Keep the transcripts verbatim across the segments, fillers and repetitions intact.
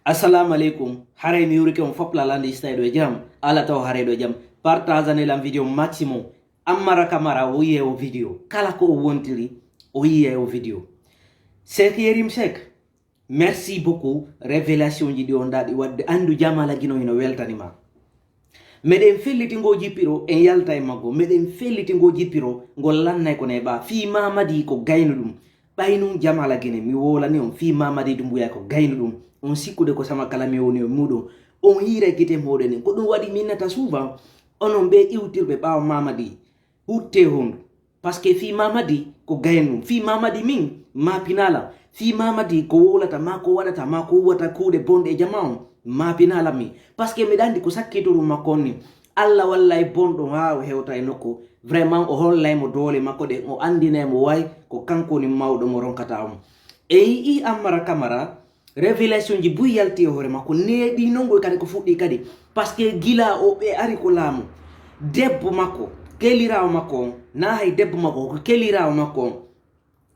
Assalamu alaikum. Haray mi yurike on fop lala nde istay ɗo e jam. Ala taw haray ɗo e jam. Partageanee lan video maximum. Ammara Kamara o yi'ay o video. Kala ko o wontiri, o yi'ay o video. Seek Yerim Seek, merci beaucoup. Révélation ji ɗi on ɗaɗi wadde andu Jamala Gine hino weltani ma. Meɗen felliti ngoo jippiro, en yalta e maggo. Meɗen felliti ngoo jippiro, ngol lannay ko neeɓaa. Fii Mamadi ko gaynu ɗum. Ɓay nun Jamala Gine, mi wowlani on, fii Mamadi Dumbuya ko gaynu ɗum. On sikkude ko sama kala mi woni e muɗum. On hiiray gite mooɗon ɗen. Ko ɗum waɗi min nata souvent, onon ɓee iwtirɓe ɓaawo Mamadi, huttee hondu. Parce que fii Mamadi ko gaynu ɗum. Fii Mamadi min, maa pinaa lan. Fii Mamadi ko wowlata, maa ko waɗata, maa ko huwata kuuɗe bonɗe e jamaa on, maa pinaa lan min. Parce que miɗa andi ko sakkitoru makko on ni. Alla wallay bonɗo haa o hewta e nokku. Vraiment, o hollay mo doole makko ɗen, o andinay mo way ko kanko woni mawɗo mo ronkata on. E yi'ii Ammara Kamara, révélation ji buy yalti e hoore makko, neeɓii non ngoy kadi ko fuɗɗii kadi. Parce que gila o ɓe ari ko laamu, debbo makko, keliraawo makko on, naa hay debbo makko, ko keliraawo makko on.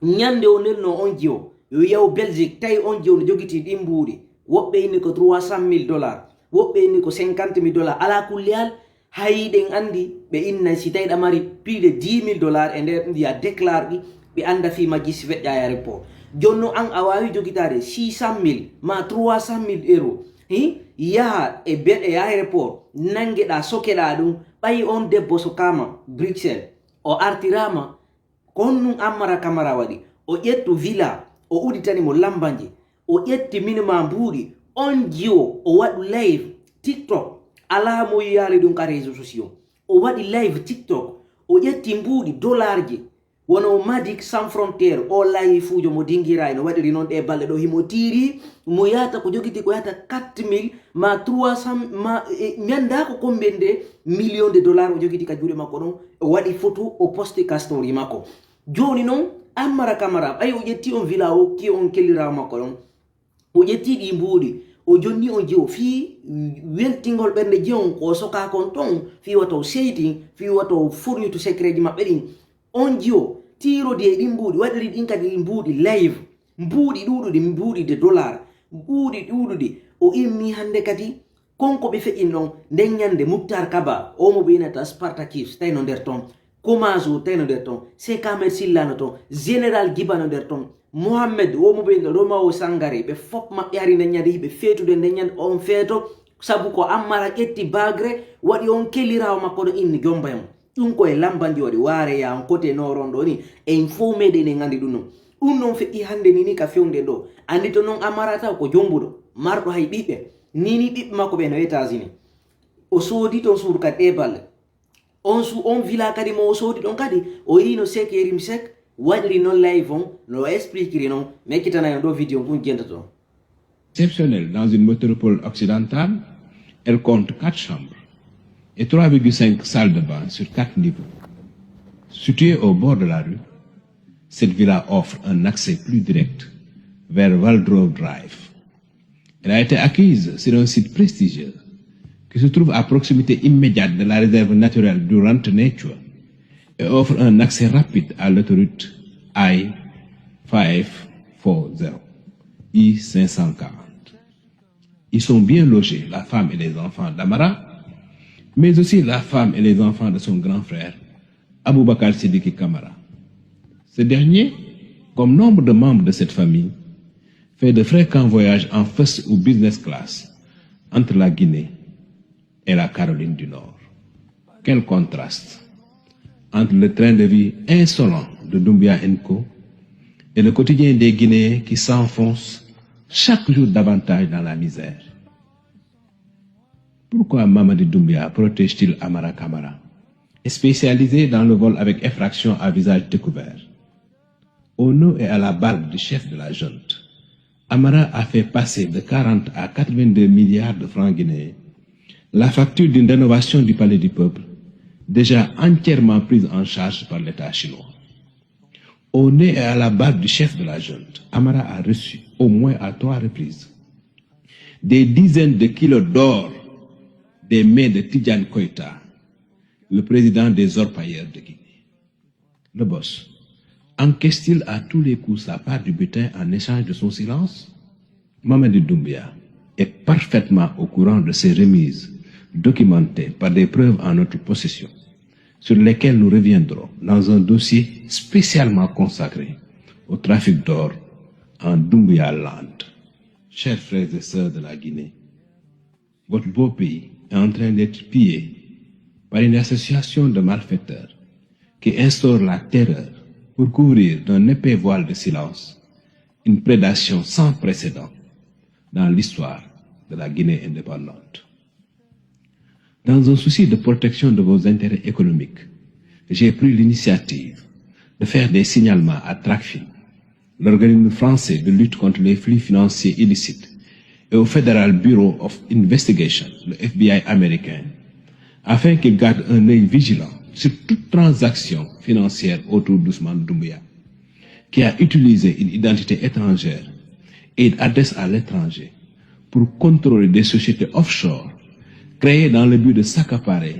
Ñande o nelno on jiwo, yo yahu Belgique, tawi on jiwo no jogitii ɗin mbuuɗi. Woɓɓe inni ko trois cent mille dollars, woɓɓe inni ko cinquante mille dollars. Alaa kulli haal, hay ɗen andi ɓe innay si tawi ɗa mari plus de dix mille dollars e nder ɗum wi'a déclare ɗi, ɓe anda fii majji si feƴƴa e aéroport. Jooni non an a waawi jogitaade six cent mille maa trois cent mille euros, hi, yaha e be-, e aéroport, nangeɗaa, sokeɗaa ɗum, ɓay on debbo sokaama Bruxelles, o artiraama, ko honɗun Ammara Kamara waɗi? O ƴettu villa, o uditani mo lambanje, o ƴetti mini maa mbuuɗi, on jiwo, o waɗu live, TikTok, alaa mo yiyaali ɗun ka réseaux sociaux. O waɗi live TikTok, o ƴetti mbuuɗi, dollarji, wono Madik Sans Frontières, o live fuujo mo dingiraa, no waɗiri non ɗee balɗe ɗoo, himo tiiri, mo yaata ko jogiti ko yaata quatre mille, ma trois cents, ma, e, mi anndaa ko combien de millions de dollars o jogiti ka juuɗe makko ɗon, o waɗi photo, o posti ka story makko. Jooni non, Ammara Kamara, ɓay o ƴetti on villa, o hokki on keliraawo makko ɗon, o ƴetti ɗi mbuuɗi, o jonni on jiwo fii weltingol ɓernde jiwo on, ko o sokaa kon ton, fii wata o seyti, fii wata o fournitu secret ji maɓɓe ɗin. On jiwo, tiirodi e ɗin mbuuɗi, waɗiri ɗin kadi ɗin mbuuɗi live, mbuuɗi ɗuuɗuɗi, mbuuɗi de dollar, mbuuɗi ɗuuɗuɗi. O immii hannde kadi, kon ko ɓe feƴƴini ɗon, nden ñannde Muktar Kaba, o mo ɓe innata Spartacus, tawi no nder ton, Komazo tawi no nder ton, Seek Ahmed Silla no ton, Général Giba no nder ton, Mohammed, o mo ɓe innata Romao Sangare, ɓe fof maɓɓe ari nden ñannde, hiɓe feetude nden ñannde on feeto, sabu ko Ammara ƴetti bagre, waɗi on keliraawo makko ɗo inni jomba e mo. Ɗun ko e lamba ndi waɗi waare ya on kote nooron ɗo ni. En fow meɗen en anndi ɗun non. Ɗun non feƴƴi hannde ni ni ka fewndo ɗo. Anndi to non Amara taw ko jombuɗo, marɗo hay ɓiɓɓe. Ni ni ɓiɓɓe makko ɓe no États-Unis. O soodi ton suudu kadi ɗe balle. On su-, on villa kadi mo o soodi ɗon kadi, o yi'i no Seek Yerim Seek waɗiri non live on, no o expliquiri non, mi ekkitanay on ɗo video on kun jentoto. Exceptionnelle dans une métropole occidentale, elle compte quatre chambres et trois virgule cinq salles de bain sur quatre niveaux. Située au bord de la rue, cette villa offre un accès plus direct vers Waldorf Drive. Elle a été acquise sur un site prestigieux qui se trouve à proximité immédiate de la réserve naturelle du Rant Nature et offre un accès rapide à l'autoroute I cinq cent quarante. Y sont bien logés la femme et les enfants d'Amara, mais aussi la femme et les enfants de son grand frère, Aboubacar Sidiki Kamara. Ce dernier, comme nombre de membres de cette famille, fait de fréquents voyages en first ou business class entre la Guinée et la Caroline du Nord. Quel contraste entre le train de vie insolent de Doumbouya and Co et le quotidien des Guinéens qui s'enfonce chaque jour davantage dans la misère. Pourquoi Mamadi Doumbouya protège-t-il Amara Kamara, spécialisé dans le vol avec effraction à visage découvert ? Au nœud et à la barbe du chef de la junte, Amara a fait passer de quarante à quatre-vingt-deux milliards de francs guinéens la facture d'une rénovation du Palais du Peuple, déjà entièrement prise en charge par l'État chinois. Au nez et à la barbe du chef de la junte, Amara a reçu, au moins à trois reprises, des dizaines de kilos d'or des mains de Tidjane Koïta, le président des orpailleurs de Guinée. Le boss encaisse-t-il à tous les coups sa part du butin en échange de son silence ? Mamadi Doumbouya, est parfaitement au courant de ces remises, documentées par des preuves en notre possession, sur lesquelles nous reviendrons dans un dossier spécialement consacré au trafic d'or en Doumbouya Land. Chers frères et sœurs de la Guinée, votre beau pays est en train d'être pillé par une association de malfaiteurs qui instaure la terreur pour couvrir d'un épais voile de silence une prédation sans précédent dans l'histoire de la Guinée indépendante. Dans un souci de protection de vos intérêts économiques, j'ai pris l'initiative de faire des signalements à Tracfin, l'organisme français de lutte contre les flux financiers illicites, et au Federal Bureau of Investigation, le F B I américain, afin qu'ils gardent un œil vigilant sur toute transaction financière autour d'Ousmane Doumbouya, qui a utilisé une identité étrangère et une adresse à l'étranger pour contrôler des sociétés offshore créées dans le but de s'accaparer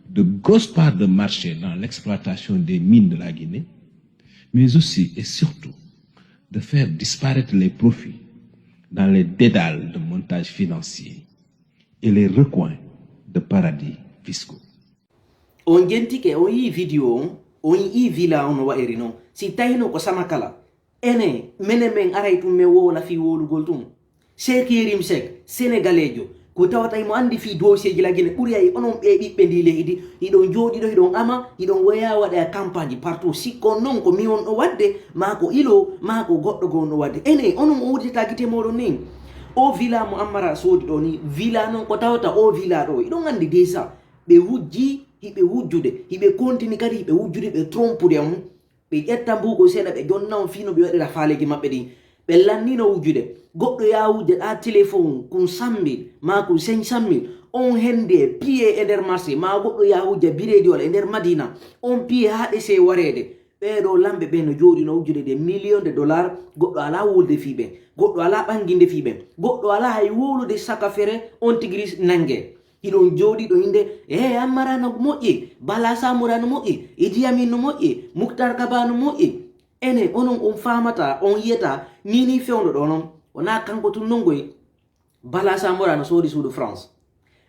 de grosses parts de marché dans l'exploitation des mines de la Guinée, mais aussi et surtout de faire disparaître les profits dans les dédales de montages financiers et les recoins de paradis fiscaux. On jentike, on yi'i video on, on yi'i villa on no wa'iri non. Si tawino ko Samakala, enen, menen men aray tun men wowla fii wowlugol tun. Seek Yérim Seck, Senegaleejo, ko tawata himo anndi fii doosieeji la Guinée ɓuri hay onon ɓee ɓiɓɓe ndii leydi, hiɗon jooɗi ɗo, hiɗon ama, hiɗon woya waɗa campagne partout. Si ko non ko mi wonɗo waɗde, maa ko ilo, maa ko goɗɗo goo wonɗo waɗde. Enen, onon on udditata gite mooɗon nin. O villa mo Ammara soodi ɗoo nii, villa non ko tawata o villa ɗoo, hiɗon anndi déjà, ɓe wujji, hiɓe wujjude, hiɓe kontini kadi hiɓe wujjude, ɓe trompude on. Ɓe ƴetta mbuuko seeɗa, ɓe jonna on fii no ɓe waɗira faaleeji maɓɓe ɗin. Ɓe lannino wujjude. Goɗɗo yaha wujja ɗaa téléphone kun cent mille, maa kun cinq cent mille, on hende piye e nder marché, maa goɗɗo yaha wujja bireedi walla e nder Madina, on piye haa ɗesee wareede. Ɓee ɗoo lamɓe ɓee no jooɗi no wujjude des millions de dollars, goɗɗo alaa wowlude fii ɓen, goɗɗo alaa ɓanginde fii ɓen, goɗɗo alaa hay wowlude saka fere on tigi ris nannge. Hiɗon jooɗi ɗo innde, ee, Ammara no moƴƴi, Bala Samura no moƴƴi, Idi Amin no moƴƴi, Muktar Kaba no moƴƴi. Enen, onon on faamataa, on yi'ataa, nii nii fewndo ɗoo non. Wonaa kanko tun non ngoy. Bala Samora no soodi suudu France.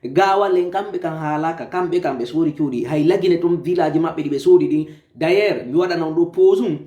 Gaawal en kamɓe kan haalaaka, kamɓe kan ɓe soodi cuuɗi. Hay la Guinée ton village maɓɓe ɗi ɓe soodi ɗin. D'ailleurs, mi waɗana on ɗoo pause un.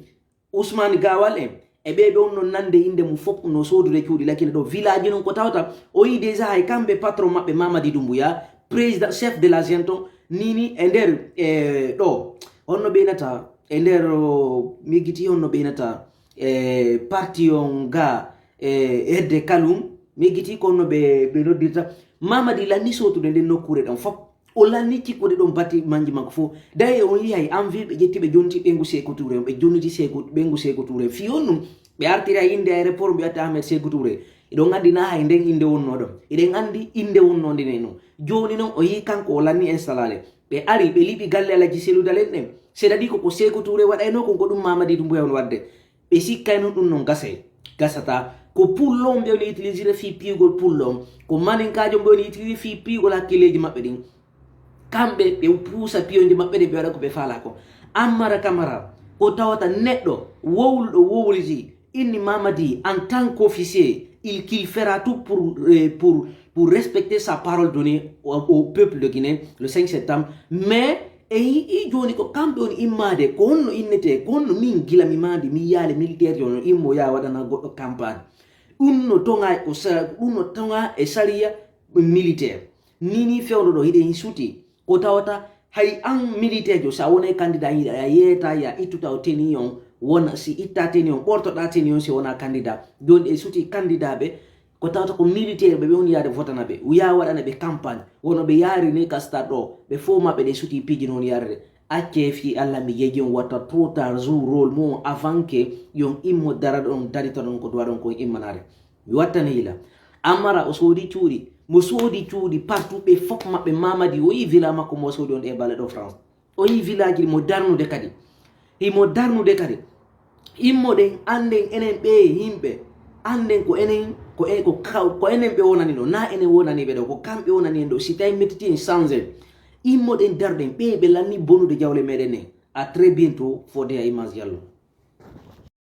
Ousmane Gaawal en, e ɓee ɓe on non nande innde mum fof no soodude cuuɗi la Guinée ɗoo. Village non ko tawata, o yi déjà hay kamɓe patron maɓɓe Mamadi Doumbouya, président, chef de la junte on, nini e nder, e, ɗoo. Honno ɓe innata, e nder, o, mi yejjiti honno ɓe innata, e, parti on ga, e, hedde Kalum, mi yejjiti ko honno ɓe, ɓe noddirta. Mamadi lanni sootude nden nokkuure ɗon fof. O lanni cikkude ɗon batimanji makko fof. D'ailleurs, on yi'ay envie ɓe ƴetti ɓe jonti ɓeyngu Seeku Tuure on, ɓe jonniti Seeku, ɓeyngu Seeku Tuure. Fii on ɗum, ɓe artiri hay innde aéroport, ɓe watti Ahmed Seeku Tuure. Eɗon anndi naa hay nden innde wonnoo ɗon. Eɗen anndi innde wonnoo nde non. Jooni non, o yi'i kanko o lanni installale. Ɓe ari, ɓe liɓi galle Alaji Selu Dalen ɗen. C'est-à-dire ko, ko Seeku Tuure waɗaynoo kon, ko ɗum Mamadi Doumbouya on waɗde. Ɓe sikkay non ɗum non gasay, gasataa. Ko pullo on ɓe woni utilisire fii piyugol pullo on. Ko maninkaajo on ɓe woni utilisire fii piyugol hakkileeji maɓɓe ɗin. Kamɓe ɓe puusa piyondi maɓɓe ɗin, ɓe waɗa ko ɓe faalaa kon. Ammara Kamara, ko tawata neɗɗo wowluɗo wowliti, inni Mamadi en tant qu'officier, il, qu'il fera tout pour, euh, pour, pour respecter sa parole donnée au, au peuple de Guinée le cinq septembre. Mais e yi'i jooni ko kamɓe woni immaade, ko honno innetee, ko honno min gila mi maandi, mi yiyaali militaire yo no immo yaa waɗana goɗɗo campagne. Ɗum no toŋa e ko sa-, ɗum no toŋa e sariya militaire. Nii nii fewndo ɗo, hiɗen suti. Ko tawata hay an militaire jo, si a wonay candidat, hiɗa, a yeeta, ya ittuta o tenue on, wona, si itta tenue on, ɓortoɗa tenue on, si wona candidat. Jooni ɗe suti candidat ɓe, ko tawata ko militaire ɓe, ɓe woni yaade votana ɓe, yaa waɗana ɓe campagne. Wono ɓe yaari ni ka stade ɗo, ɓe fof maɓɓe ɗe suti piiji non yarde. Accee fii Alla, mi yeji on, watta trop tard, jour rôle mo avant que yon immo dara ɗon, darita ɗon ko duwa ɗon kon immanaade. Mi wattani yila. Amara o soodi cuuɗi, mo soodi cuuɗi partout, ɓe fof maɓɓe Mamadi, o yi villa makko mo soodi on ɗe bale ɗo France. O yi village mo darnude kadi. Himo darnude kadi. Immoɗen, annden enen ɓee yimɓe, annden ko enen, ko e-, ko ka-, ko enen ɓe wonani ɗo, naa enen wonani ɓe ɗo, ko kamɓe wonani en ɗo. Si tawi mettitii en, change. Immoɗen, daroɗen, ɓee ɓe lanni bonude jawle meɗen en. À très bientôt, Fodé à Image Diallo.